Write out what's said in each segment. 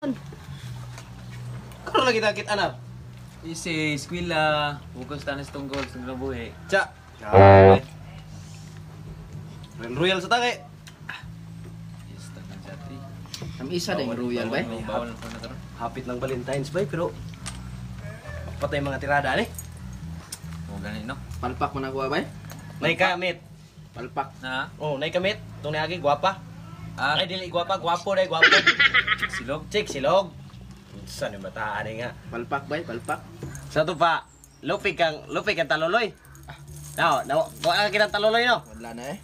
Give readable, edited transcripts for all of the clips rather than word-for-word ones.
Karon lagi ta kita anar. Isi, eskwela, focus tanis tunggol sa buhi. Cha. Ay. Real Royal sa take. Yes, tanan sa tri. Am isa din royal ba? Bawal na karon. Hapit ng Valentine's bay pero patay mga tirada ni. Mo gani no. Palpak man ako bay. Nay kamit. Palpak. Na, Oh, nay kamit. Tung niagi gwapa. ah, Ay dili gwapa, gwapo day gwapo. silog. Chick silog. Unsa ni bataan ni nga. Palpak bay, palpak. Sa to pa, lupi kang taloloy. No, no, wa ka kitang taloloy no. Wala na eh.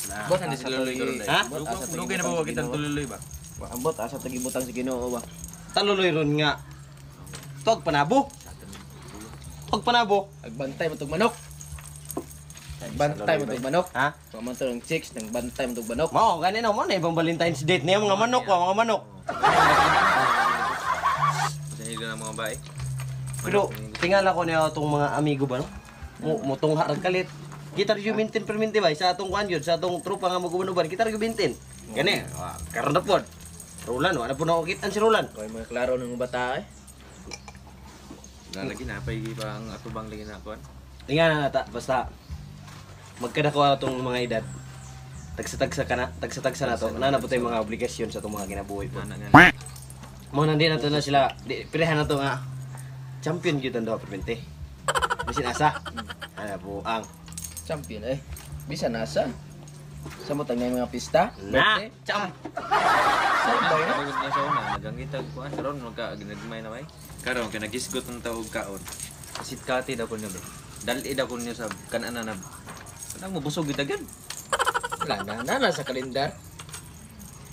Na. Bot, Saan asa si Loloy to karon gi- day? Ha? Bot, asa to Lugay na gibutang ba sa kitang Ginoo? tuloy ba? Ambot asa to gibutang sa Ginoo ba? Taloloy ron nga. Tog panabo. Tog panabo. Agbantay mo tog manok. Agbantay mo tog manok. Ha? Wa man to ng chicks nang bantay mo tog manok. Mao gani no mo na ibang Valentine's date niya mga manok wa mga manok. Sa nila ng mga bae. Pero tingala ko niya atong mga amigo ba no? Mo motong harag kalit. Kita rin yung maintain perminti ba sa atong kuan yun, sa atong tropa nga maguban-uban, kita rin yung maintain. Gani, wa, karon na pod. Roland, wala po na ako kitaan si Roland. Koy mga klaro ng bata eh. Na lagi na pay pa ang atubang lagi na kuan. Tingnan na ta, basta magkada ko atong mga edad. Tagsa-tagsa ka na, tagsa-tagsa na to. Nana po tayong mga obligasyon sa atong mga kinabuhi po. Ana nga. Mo nandi na to na sila, di, pirehan na to nga. Champion gyud ang duha permente. Bisin asa. Ana po ang Champion eh. Bisan asa. Sa mo tang mga pista. na Birthday. champ. Sa bay na. Pagod na sa una, nagangita kuan karon magka ginagmay na bay. Karon kay nagisgot ang tawag kaon. Kasit kati daw ko niyo ba. Dali daw ko niyo sa kanana na. Kanang mabusog gyud agad. Wala na na na sa kalendar.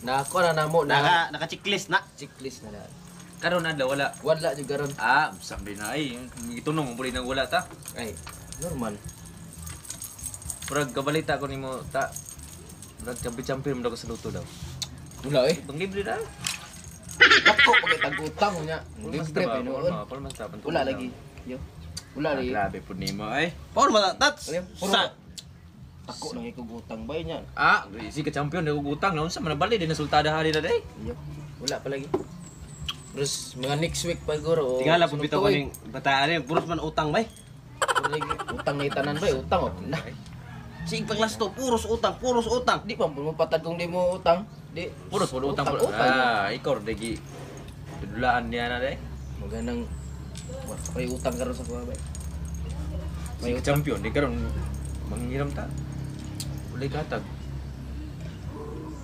Nako na namo na Naka naka checklist na. checklist na na. Karon adlaw wala. Wala jud karon. Ah, sabi na ay, gitunong mo nang wala ta. Ay, normal. Murag kabalita ko nimo ta. Murag kabi champion mo daw ko sa luto daw. Wala eh. Bang libre daw. Dako pa kay tag-utang nya. Libre pa noon. Wala lagi. Yo. Wala lagi. Grabe pud nimo ay. Paul mata tats. Ayun, puro Sa Ako nang ikog utang ba nya. Ah, si ka champion daw utang naon sa manabali din nasultada hari na day. Yo. Wala pa lagi. Terus mga next week pa siguro. O Tingala po sunod bitaw ko tuig. ning bataan ni puros man utang bay. Puro lagi, utang na itanan ba? Utang oh. Na. Sige paglasto puros utang, puros utang. Di pa mo patad kung di mo utang. Di. Puros pud utang pud. Utang. Ah, ikaw dagi. Dulaan niya na day. Maganang may utang karon sa kuha ba. May champion di karon manghiram ta. Ulay katag.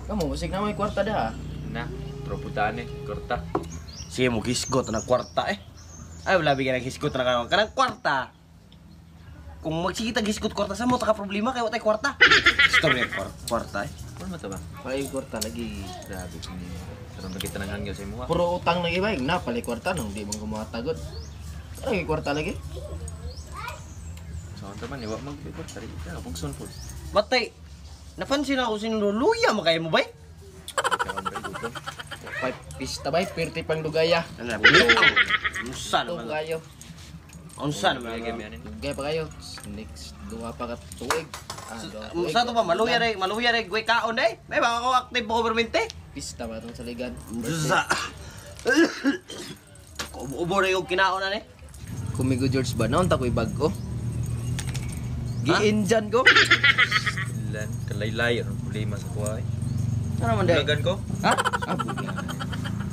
Kamo basig na may kwarta da. Na, troputan eh, korta. Sige mo gisgot ng kwarta eh. Ay wala bigyan ng hisgot na karon. Kanang kwarta. Kung magsigit ang hisgot kwarta sa mo taka problema kay wa tay kwarta. Story ang kwarta eh. Wala mo ta ba? Palay kwarta lagi. Grabe kini. Karon ba kita nang hangyo sa imo? Puro utang lagi ba? Na palay kwarta nang di man gumatagot. Ay kwarta lagi. So unta man ni wa mag korta ri ka pugson pud. Batay. Napansin ako sinululuya mo kay mo bay. Karon ba gutom? Five pista bay, pirti pang lugaya. Ano na? Unsa Ito naman? kayo. Unsa naman? Lagi mi anin. Lugay pa kayo. Next duha pa ka tuig. Ah, duha tuig. Sa to pa maluya ray gway kaon day. May ba ako active ko permente. Pista ba itong saligan? Sa. Ubo ray og kinaon na ni. Kumigo George ba noon takoy bag-o? Giinjan ko. Lan kalaylay ang problema sa kuha eh. Ano man day? Dulagan ko. Ha? Ah, buga.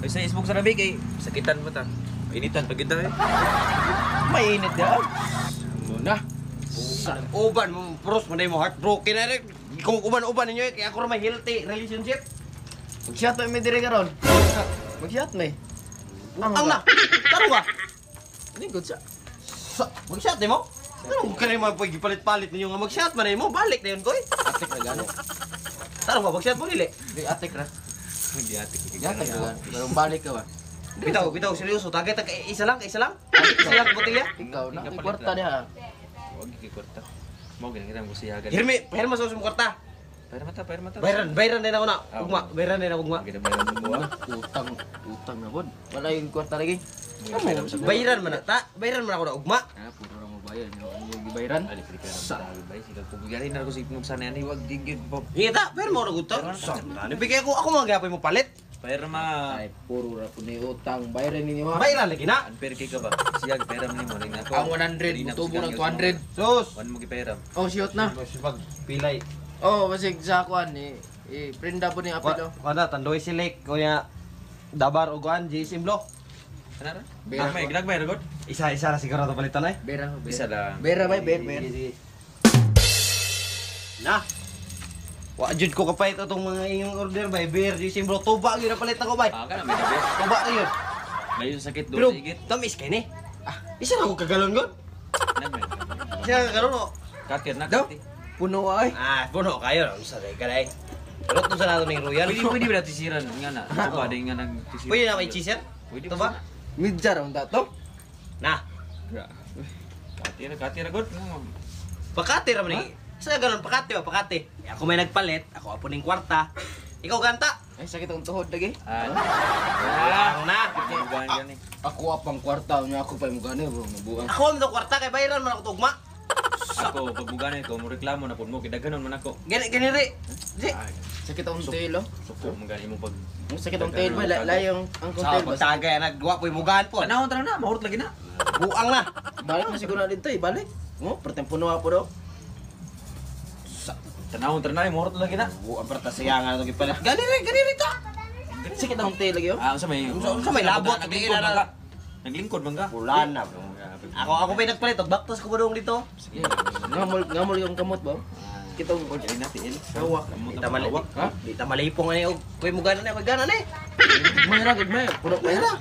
Ay sa isbog sa rabi kay sakitan mo ta. Initan pag kita eh. Mainit da. Muna. Sa uban mo pros man day mo heartbroken na rin. Kung uban-uban ninyo eh, kaya ako ra may healthy relationship. Mag-shot may dire karon. Mag-shot may. Ang na. Taro ba? Lingkod sa. Sa mag-shot nimo? Ano kung kanay mga pagpalit-palit ninyo nga mag-shot man mo, balik na yun koy. Atik ra gano. Taro ba mag-shot mo dili? Di atik ra. Hindi ate kay Yatag ra. Pero balik ka ba? Bitaw, bitaw seryoso, tagay tag isa lang, isa lang. Isa lang botelya. Ikaw na kay kwarta diha. Wag kay kwarta. Mo gani mo siyagan. Hirmi, hirma sa usong kwarta. Bayar mata, bayar mata. Bayran, bayran din ako na. Ugma, bayran din ako ugma. Gani bayar sa kuha. Utang, utang na pod. Wala yung kwarta lagi. Bayran man na ta, bayran man ako na ugma. Ah, puro ra mo bayar. Ano yung gibayaran? Ali free ka sa bay sila kung gani na ko sa itnog sana ani wag digid po. Ingat ta, bayran mo na gusto. Sa, bigay ako, ako mga gapay mo palit. Pirma. Ay, puro ra po ni utang. Bayaran ninyo ha. Bayran lagi na. Unfair kay ka ba? Siya pera mo nimo ning ako. Ang 100, mutubo ng 200. Sus. Wan mo gipairam. Oh, siyot na. Pag pilay. Oh, basig sa kuan ni eh, prenda po ni apel oh. Kuan na tandoy silik kunya dabar og kuan GSM blo. Ana ra? Bera. Ginagmay, ginagmay ra god. Isa-isa ra siguro to palitan ay. Bera, bera. Isa lang. Bera bay, bera, bera. Na. Wa jud ko kapait atong mga inyong order bay beer GSM bro tuba gyud na palit ako bay. Ah, kana may gabi. Tuba gyud. Layo sa sakit do Pero sa igit. tamis kay ni. Ah, isa na ko kagalon god. Ginagmay. Isa na kagalon oh. Katir na Daw. katir. Puno ay. Ah, puno kayo. Unsa day ka day. Pero to sa nato ning royal. Pwede pwede ba tisiran nga na? Tuba din nga nang tisiran. Pwede na may cheeser? Pwede Tuba? Midja ra unta to. Na. Katir, katir ra god. Pakati ra man ni. Sa galon pakati ba pakati. Eh, ako may nagpalit, ako apo ning kwarta. Ikaw ganta. Ay, sakit ang tuhod lagi. Ah. Ah, na. Buwan gani. Ako apang kwarta nya ako pa mo gani bro, nabuang. Ako ang kwarta kay bayaran man ako tugma. Ako pag bugani ko mo reklamo na pud mo kidaghanon man ako. Gani gani ri. Di. Sakit ang tail oh. Suko man gani mo pag Ang sakit ang tail ba layong ang kong Sa tail ba. pagtagay nagwa po'y mugahan po. Panahon tara na, mahurot lagi na. Buang na. Balik na siguro na dito eh, balik. Oh, perteng puno po daw. Tanahon tara na, mahurot lagi na. Buang perta siya nga itong gipalit. Gani ri, gani ri ta. Sakit ang tail lagi oh. Ah, unsa may Unsa may labot, naglingkod man ka? Naglingkod man ka? Wala na bro. Ako ako pa'y nagpalit og baktos ko ba dong dito. Sige. Ngamol ngamol yung kamot ba? Kitong Dili na tiil. hawak. Di ta mali. Ha? Di ta malipong ani og koy mugahan na, koy gana na eh. Gugmay ra, gugmay. Puno pa Wala.